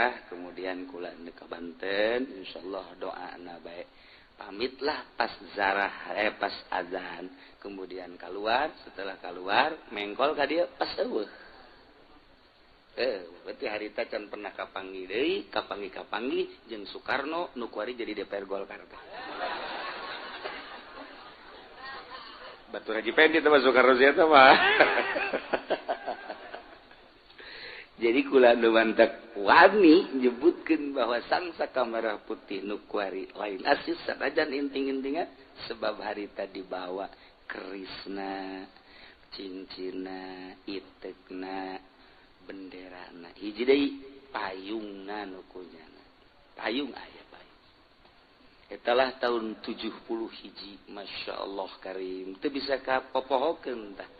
zarah, kemudian kula ka Banten, insyaallah doana baik. Pamitlah pas zarah, pas azan, kemudian keluar. Setelah keluar mengkol ka dieu, pas eueuh. Berarti harita can pernah kapanggih deui, kapanggih kapanggih jeung Soekarno nu kuari jadi DPR Golkar teh. Batur Haji Pendi teh mah Soekarno sia teh mah. Jadi kula nu mantak wani nyebutkeun bahwa sang saka merah putih nu kuari lain asis sanajan inting-intingan, sebab harita dibawa kerisna, cincina, itekna, benderana, hiji deui payungna nu kunyana. Payung aya payung. Etalah tahun 71, Masya Allah karim, teu bisa kapopohokeun tah.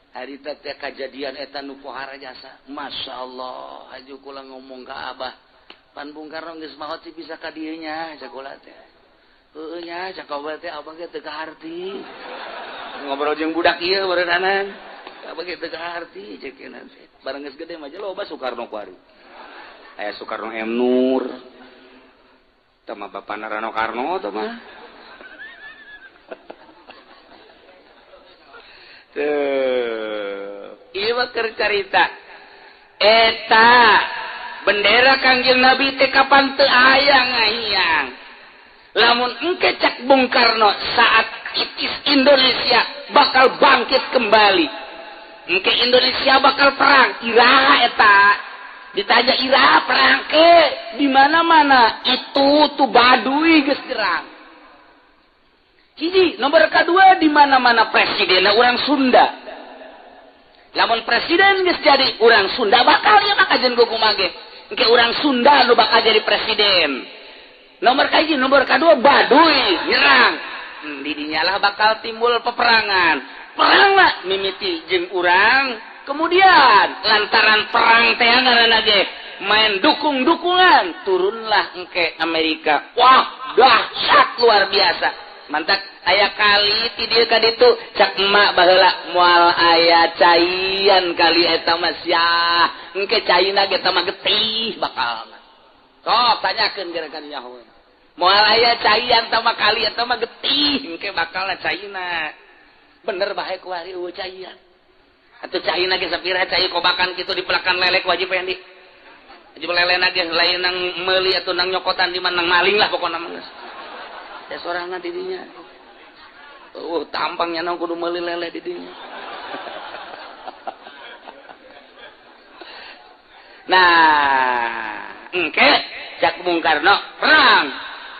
Harita teh kajadian eta nu pohara jasa. Masya Allah, haju kula ngomong ka Abah. Pan Bung Karno geus maot sih bisa ka dieu nya, cak kula teh. Heueuh nya, cak abah teh, abah ge teu kaharti. Ngobrol jeung budak ieu barenanan. Abah ge teu kaharti cek ieu teh. Bareng geus gede mah loba Soekarno kuari. Aya Soekarno M Nur. Tah mah bapana Rano Karno tah mah. Tuh, carita eta bendera Kangjeng Nabi teh kapan teu aya ngahiyang. Lamun engke cak Bung Karno saat itis Indonesia bakal bangkit kembali. Engke Indonesia bakal perang, iraha eta? Ditanya iraha perang ke? Di mana-mana itu tuh Baduy geus nyerang. Hiji, nomor kedua di mana-mana presidenna orang Sunda. Lamun presiden geus jadi orang Sunda bakal ya makajen kumaha ge. Engke orang Sunda nu bakal jadi presiden. Nomor kahiji, nomor kedua Baduy nyerang. Di dinya lah bakal timbul peperangan. Perang lah mimiti jeung urang, kemudian lantaran perang teh ngaranna ge main dukung-dukungan, turunlah engke Amerika. Wah, dahsyat luar biasa. Mantak aya kali ti dieu ka ditu, cak emak baheula moal aya caian kali eta mah sia. Engke caina ge eta mah getih bakal. Sok tanyakeun gerakan nyaho. Moal aya caian tah mah kali eta mah getih, engke bakal caina. Bener bae kuari eueuh caian. Atuh caina ge sapira cai kobakan kitu dipelakan lelek wajib Pendi. Wajib lelena ge lain nang meuli atuh nang nyokotan di mana nang maling lah pokona mah geus. Ya sorangan didinya. Oh, tampangnya nang kudu meuli lele didinya. Nah, engke cak Bung Karno perang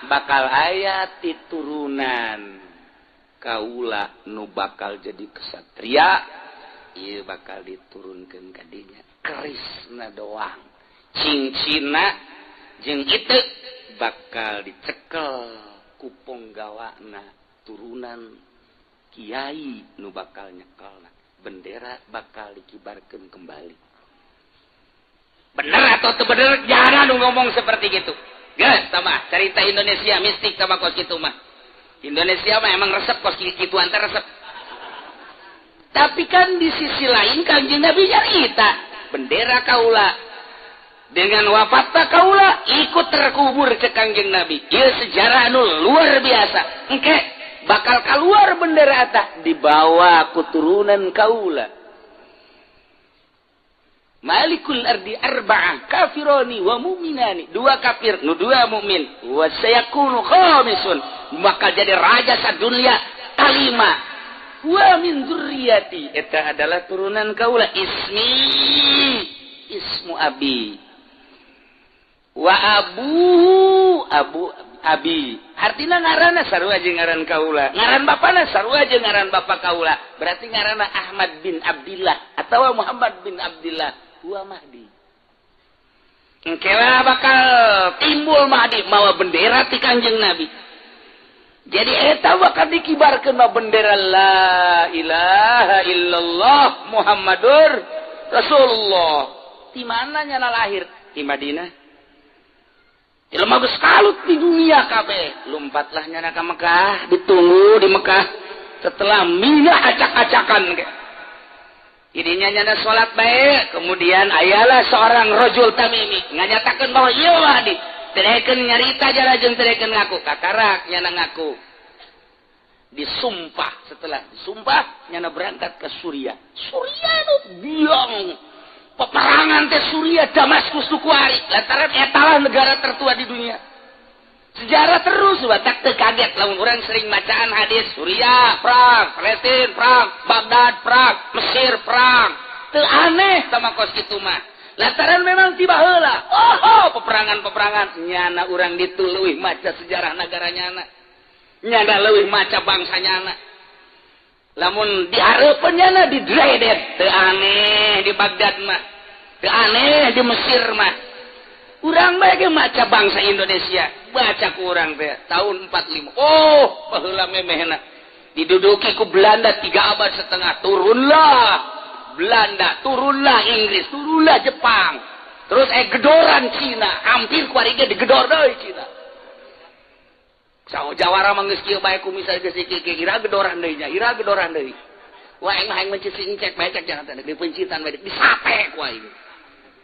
bakal aya titurunan kaula nu bakal jadi kesatria, ieu bakal diturunkeun ka dinya. Kerisna doang, cincina jeung itu bakal dicekel kupong gawana turunan kiai nu bakal nyekelna, bendera bakal dikibarkeun kembali. Bener atau teu bener? Jangan nu ngomong seperti gitu. Geus sama cerita Indonesia mistik sama kos kitu mah. Indonesia mah emang resep kos kituan teh resep. Tapi kan di sisi lain Kangjeng Nabi nyarita bendera kaula dengan wafatna kaula ikut terkubur ke Kangjeng Nabi. Ieu sejarah anu luar biasa. Engke bakal keluar bendera eta dibawa ku turunan kaula. Malikul ardi arba'ah kafironi wa mu'minani, dua kafir nu dua mukmin, wa sayakunu khamisun, bakal jadi raja sadunia kalima, wa min dzurriyyati, eta adalah turunan kaula, ismi ismu abi wa abuhu abu abi, artina ngaranna sarua jeung ngaran kaula, ngaran bapana sarua jeung ngaran bapa kaula, berarti ngaranna Ahmad bin Abdillah atawa Muhammad bin Abdillah wa Mahdi. Engkelah bakal timbul Mahdi mawa bendera ti Kangjeng Nabi. Jadi eta bakal dikibarkeun mah bendera la ilaha illallah Muhammadur Rasulullah. Di mana nyana lahir? Di Madinah. Jelema geus kalut di dunia kabeh, lompatlah nyana ka Mekah, ditunggu di Mekah setelah mina acak-acakan ge. Ininya nyana salat bae, kemudian ayalah seorang rajul tamimi nganyatakeun bahwa ieu Mahdi. Teu nyarita jara jeung teu ngaku, kakarak nyana ngaku. Disumpah, setelah disumpah nyana berangkat ke Suriah. Suriah nu biang peperangan teh Suriah Damaskus nu kuari lantaran etalah negara tertua di dunia. Sejarah terus batak teu kaget lamun urang sering bacaan hadis Suriah perang, Palestina perang, Baghdad perang, Mesir perang. Teu aneh sama kos kitu mah. Lantaran memang tiba heula. Oh, peperangan-peperangan nyana urang ditu leuwih maca sejarah negara nyana. Nyana leuwih maca bangsa nyana. Lamun dihareupeun nyana di dredet, teu aneh di Baghdad mah. Teu aneh di Mesir mah. Urang bae ge maca bangsa Indonesia, baca ku urang teh tahun 45. Oh, baheula memehna diduduki ku Belanda 3 abad setengah, turunlah Belanda, turunlah Inggris, turunlah Jepang. Terus gedoran Cina, hampir ku ari ge digedor deui Cina. Sawo jawara mah geus kieu bae ku misal geus kieu ira gedoran deui nya, ira gedoran deui. Wah aing mah hayang mencit cek bae cek jangan teh dipencitan bae disate ku aing.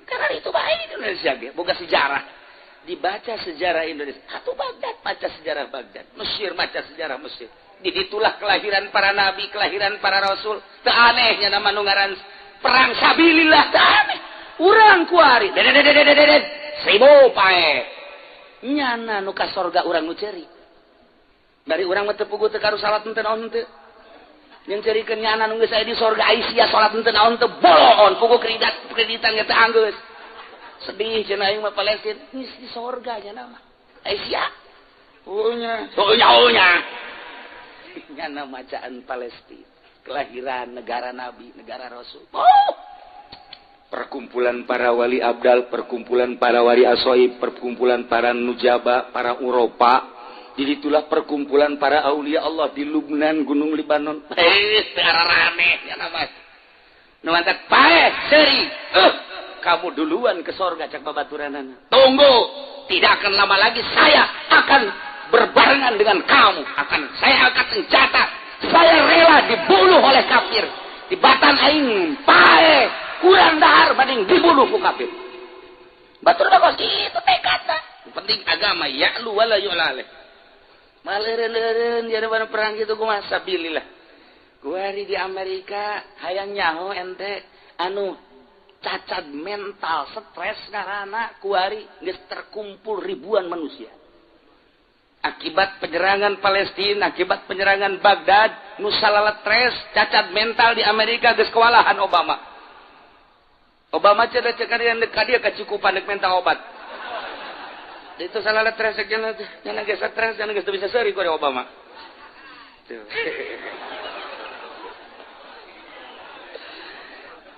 Karena itu bae Indonesia ge boga sejarah. Dibaca sejarah Indonesia, atuh Baghdad baca sejarah Baghdad, Mesir baca sejarah Mesir. Di itulah kelahiran para nabi, kelahiran para rasul. Teu anehnya nama nu ngaran perang sabilillah, teu aneh. Urang kuari dedet seribu pae. Nyana nu ka sorga urang nu ceurik. Dari urang mah teu puguh teu karu salat henteu naon henteu. Yang ceurikeun nyana nu geus aya di sorga Aisyah salat henteu naon teu boloon puguh kreditan kreditan ge teu anggeus. Sedih cenah aing mah Palestina geus di sorga nyana mah. Aisyah. Oh nya, oh nya, oh nya. Nyana macaan Palestina, kelahiran negara nabi, negara rasul. Oh. Perkumpulan para wali abdal, perkumpulan para wali asoib, perkumpulan para nujaba, para Uropa. Jadi itulah perkumpulan para aulia Allah di Lubnan, Gunung Libanon. Eh, rame ya nama. Nu mantak paeh seuri. Kamu duluan ke sorga cak babaturanana. Tunggu, tidak akan lama lagi saya akan berbarengan dengan kamu. Akan saya angkat senjata. Saya rela dibunuh oleh kafir. Di batan aing paeh kurang dahar banding dibunuh ku kafir. Batur kos kitu tekadna. Penting agama ya'lu wala yu'la alaih. Maleureun-leureun jadi pada perang gitu kumaha sabilillah. Kuari di Amerika hayang nyaho ente anu cacat mental stres karena kuari geus terkumpul ribuan manusia. Akibat penyerangan Palestina, akibat penyerangan Baghdad, nu salala stres, cacat mental di Amerika geus kewalahan Obama. Obama cenah cek dia ka dia kacukupan dek minta obat. Itu salah stres cenah cenah geus stres cenah geus teu bisa seuri ku Obama. Tuh.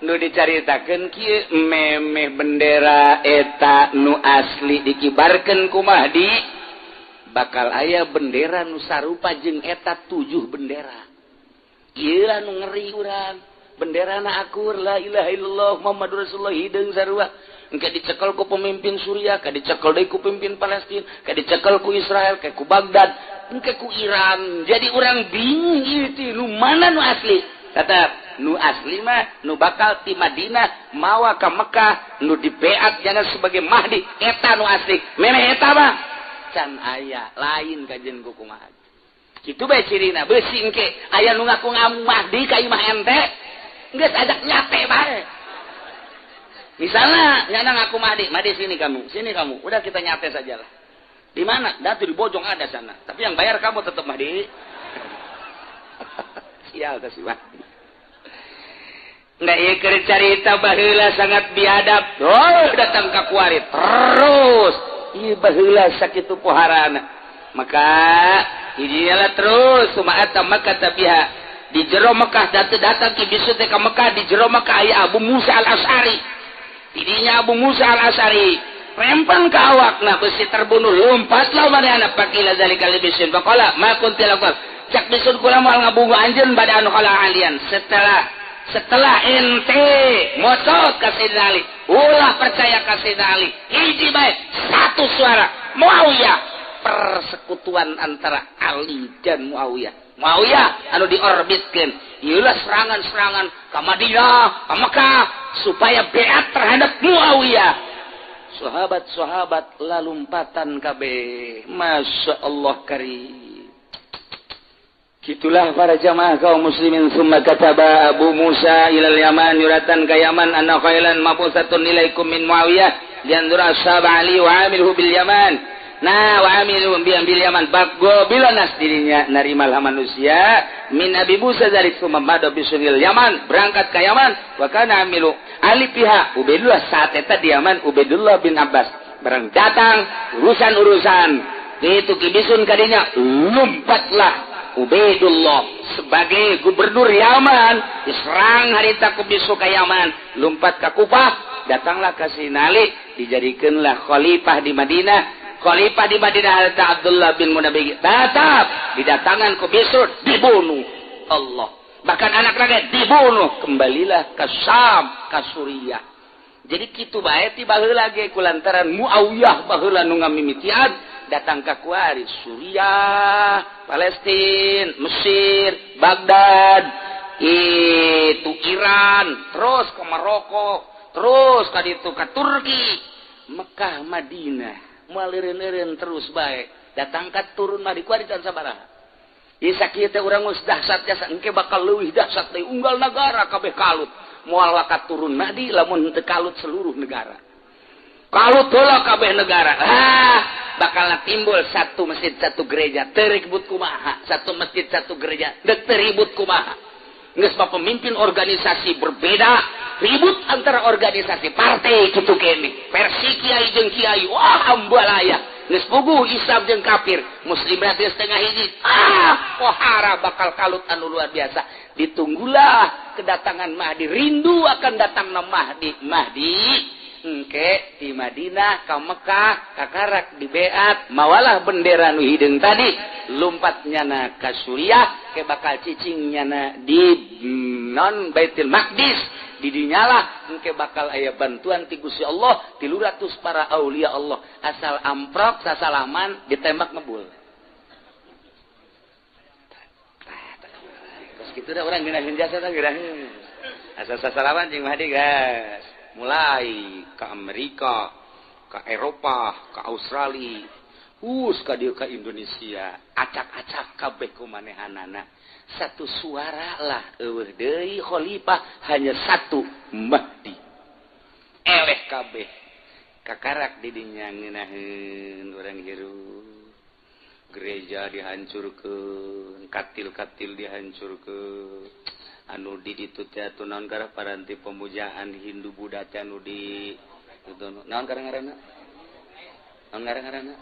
Nu dicaritakeun kieu memeh bendera eta nu asli dikibarkeun ku Mahdi bakal aya bendera nu sarupa jeung eta 7 bendera. Ieu lah nu ngeri urang. Benderana akur la ilaha illallah Muhammadur Rasulullah hideung sarua. Engke dicekel ku pemimpin Suriah, ka dicekel deui ku pemimpin Palestina, ka dicekel ku Israel, ka ku Baghdad, engke ku Iran. Jadi urang bingung ieu teh nu mana nu asli. Tetap nu asli mah nu bakal ti Madinah mawa ka Mekah nu dibeat jana sebagai Mahdi eta nu asli. Memeh eta mah can aya lain kajian ku kumaha. Kitu bae cirina beusi engke aya nu ngaku Mahdi ka imah ente geus ajak nyate bae. Misalnya nyana ngaku Mahdi, Mahdi sini kamu, udah kita nyate sajalah. Di mana? Datu di Bojong ada sana. Tapi yang bayar kamu tetap Mahdi. Sial kasih Mahdi. Nggak ieu keur carita baheula sangat biadab. Oh, datang ka kuari terus. Ieu baheula sakitu poharana. Maka hijielah terus sumaata maka tabiha di jero Mekah datang ki bisu teh ka Mekah di jero Mekah aya Abu Musa Al-Asy'ari. Tidinya Abu Musa Al-Asy'ari rempang ka awakna besi terbunuh lompatlah manehna pakila zalika libisin faqala ma kunti lakukan cak bisun kula moal ngabungu anjeun bada anu kala alian setelah ente motot ka Sayyidina Ali ulah percaya ka Sayyidina Ali hiji bae satu suara Muawiyah persekutuan antara Ali dan Muawiyah Muawiyah anu diorbitkeun. Ieulah serangan-serangan ka Madinah, ka Mekah supaya beat terhadap Muawiyah. Sahabat-sahabat lalumpatan kabeh. Masya Allah karim. Gitulah para jamaah kaum muslimin. Summa kataba Abu Musa ilal Yaman, yuratan ka Yaman, anna khailan mabusatun ilaikum min Muawiyah lianzura ashab Ali wa amilhu bil Yaman. Nah, wa amilu bil Yaman bago bila nas dirinya narimalah manusia min Abi Musa zalik. Summa mada bisunil Yaman, berangkat ke Yaman, wa kana amilu Ali pihak Ubaidullah saat eta di Yaman Ubaidullah bin Abbas. Barang datang urusan-urusan itu kibisun kadinya, lompatlah Ubaidullah sebagai gubernur Yaman, diserang harita ku bisu ke Yaman, lompat ke Kufah, datanglah ke Sinali, dijadikanlah khalifah di Madinah. Khalifah di Madinah harita Abdullah bin Munabbih tetap didatangan ku bisu, dibunuh Allah, bahkan anak rakyat dibunuh, kembalilah ke Syam, ke Suriah. Jadi kitu bae ti baheula ge kulantaran Muawiyah baheula nu ngamimitian datang ka kuari Suriah, Palestina, Mesir, Baghdad, itu Iran, terus ke Maroko, terus ka ditu ka Turki, Mekah, Madinah, moal eureun-eureun terus bae. Datang ka turun mah di kuari can sabaraha. Ieu sakieu teh urang geus dahsyat jasa, engke bakal leuwih dahsyat deui, unggal nagara kabeh kalut. Moal wakat turun Mahdi lamun teu kalut seluruh negara. Kalut heula kabeh negara. Ah, bakal timbul satu masjid satu gereja, teu ribut kumaha, satu masjid satu gereja, deuk teu ribut kumaha. Geus mah pemimpin organisasi berbeda, ribut antara organisasi partai kitu kene. Versi kiai jeung kiai, wah ambalaya. Geus puguh Islam jeung kafir, muslim berarti setengah hiji. Ah, pohara bakal kalut anu luar biasa. Ditunggulah kedatangan Mahdi, rindu akan datangna Mahdi. Mahdi engke di Madinah ka Mekah kakarak di beat mawalah bendera nu hideung tadi, lompat nyana ka Suriah, ke bakal cicing nyana di non Baitul Maqdis. Didinyalah engke bakal aya bantuan ti Gusti Allah 300 para aulia Allah, asal amprok sasalaman ditembak ngebul. Terus kitu da urang ngeunaheun jasa teh geurah. Asal sasalaman jeung Mahdi gas. Mulai ke Amerika, ke Eropa, ke Australia, us ka dieu ka Indonesia, acak-acak kabeh ku manehanana. Satu suara lah eueuh deui khalifah hanya satu Mahdi. Eleh kabeh kakarak di dinya ngeunaheun urang hirup. Gereja dihancurkeun, katil-katil dihancurkeun. Anu di ditu teh atuh naon karah paranti pemujaan Hindu Buddha teh anu di itu naon karah ngaranna? Naon karah ngaranna?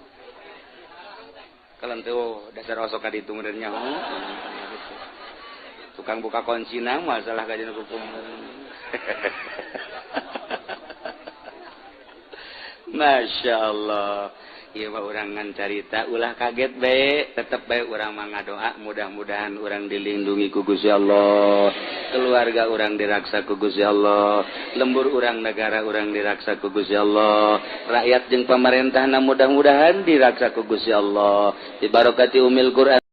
Kalau teu dasar osok ka ditu meureun nyaho. Tukang buka kuncina masalah kajian hukum. Masya Allah. Ieu mah urang ngan carita ulah kaget bae, tetep bae urang mah ngadoa mudah-mudahan urang dilindungi ku Gusti Allah, keluarga urang diraksa ku Gusti Allah, lembur urang negara urang diraksa ku Gusti Allah, rakyat jeung pamarentahna mudah-mudahan diraksa ku Gusti Allah. Bi barakati umil Quran.